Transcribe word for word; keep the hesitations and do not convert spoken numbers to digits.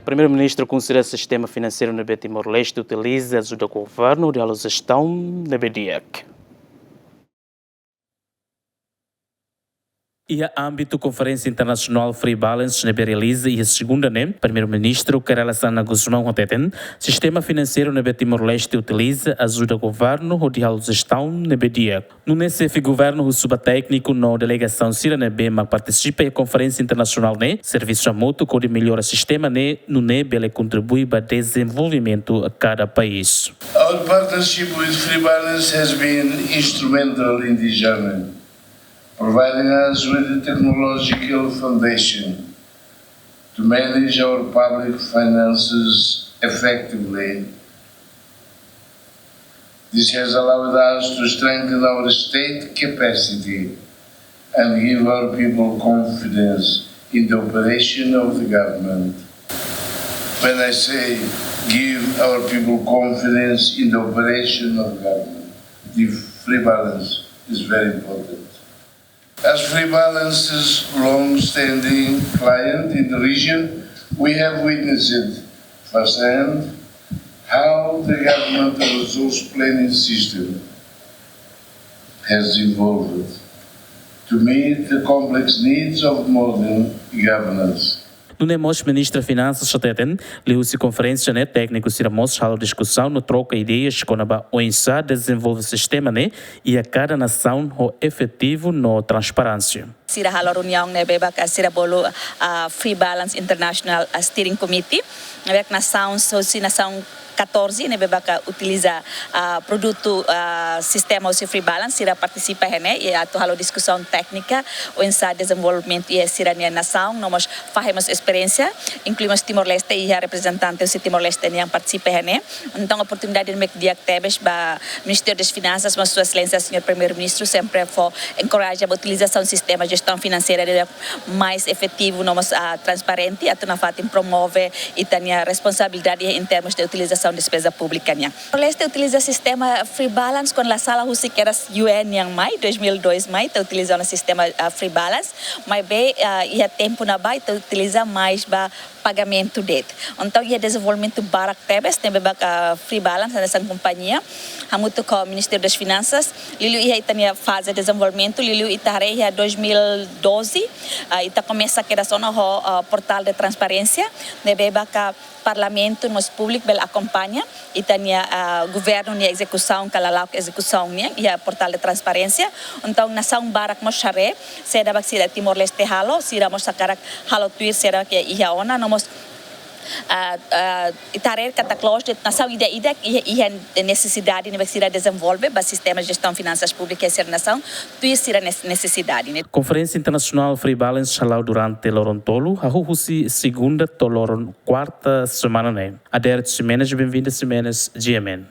Primeiru-Ministru konsidera sistema finanseiru ne'ebé Timor-Leste utiliza ajuda governu hodi halo jestaun ne'ebé di'ak. Iha ámbitu konferénsia internasionál Free Balance ne'ebé realiza iha segunda ne'e, Primeiru-Ministru Kay Rala Xanana Gusmão hateten, sistema finanseiru ne'ebé Timor-Leste utiliza ajuda governu hodi halo jestaun ne'ebé di'ak. Nune'e xefe governu husu ba tékniku no delegasaun sira ne'ebé mak partisipa iha konferénsia internasionál ne'e, servisu hamutuk hodi mellora sistema ne'e, nune'e bele kontribui ba dezenvolvimentu kada país. Our partnership with Free Balance has been instrumental in this journey, providing us with the technological foundation to manage our public finances effectively. This has allowed us to strengthen our state capacity and give our people confidence in the operation of the government. When I say give our people confidence in the operation of government, the Free Balance is very important. As Free Balance's long-standing client in the region, we have witnessed firsthand how the government resource planning system has evolved to meet the complex needs of modern governance. Nune'e mós Ministra Finansas hateten, liuhusi konferénsia ne'e tékniku sira mós halo diskusaun no troka ideias kona-ba oinsá dezenvolve sistema ne'e iha kada nasaun ho efetivu no transparénsia. Sira halo reuniaun ne'ebé ba ka sira bolu, ah, Free Balance International, ah, Steering Committee, ne'ebé nasaun, hosi nasaun katorze ne'ebé ba ka utiliza, ah, produtu, ah, sistema hosi Free Balance, sira partisipa iha ne'e, i atu halo diskusaun téknika oinsá dezenvolvimentu iha sira-nia nasaun, no mós fahe mós esperiénsia, inklui mós Timor-Leste, iha reprezentante hosi Timor-Leste nian partisipa iha ne'e. Entaun oportunidade ne'e mak di'ak tebes ba Ministériu das Finansas, mas Sua Exelénsia Señór Primeiru-Ministru sempre fó enkoraja ba utilizasaun sistema jestaun finanseira de mais efetivu no mós, ah, transparente, atu nafatin promove ita-nia responsabilidade em termos de utilizasaun despeza públika nian. Timor-Leste utiliza sistema Free Balance kuandu la sala husi kedas U N nian mai, dois mil e dois mai, ita utiliza ona sistema, ah, Free Balance, maibé, ah, iha tempu ne'ebá ita utiliza mais ba pagamentu de'it. Entaun iha dezenvolvimentu barak tebes, ne'ebé ba ka Free Balance, hanesan kompañia, hamutuk ho Ministériu das Finansas, liuliu iha ita-nia faze dezenvolvimentu, liuliu ita haree iha dois mil e doze, ah, ita komesa kedas ona ho, ah, portál de transparénsia, ne'ebé ba ka Parlamentu no mós públiku bele akompaña ita-nia, ah, governu nia ezekusaun ka lala'ok ezekusaun nian iha portál de transparénsia. Entaun nasaun barak mós haree saida mak sira Timor-Leste halo, sira mós hakarak halo tuir saida mak iha ona, no mós, ah, ah, ita haree katak loos de'it nasaun ida-idak iha, iha nesesidade ne'ebé sira dezenvolve ba sistema jestaun finansas públikas sira nasaun, tuir sira nes-, nesesidade ne'e. Konferénsia internasionál Free Balance hala'o durante loron tolu, hahú husi segunda to'o loron kuarta semana ne'e. Adérito Ximenes, Benvinda Ximenes, G M N.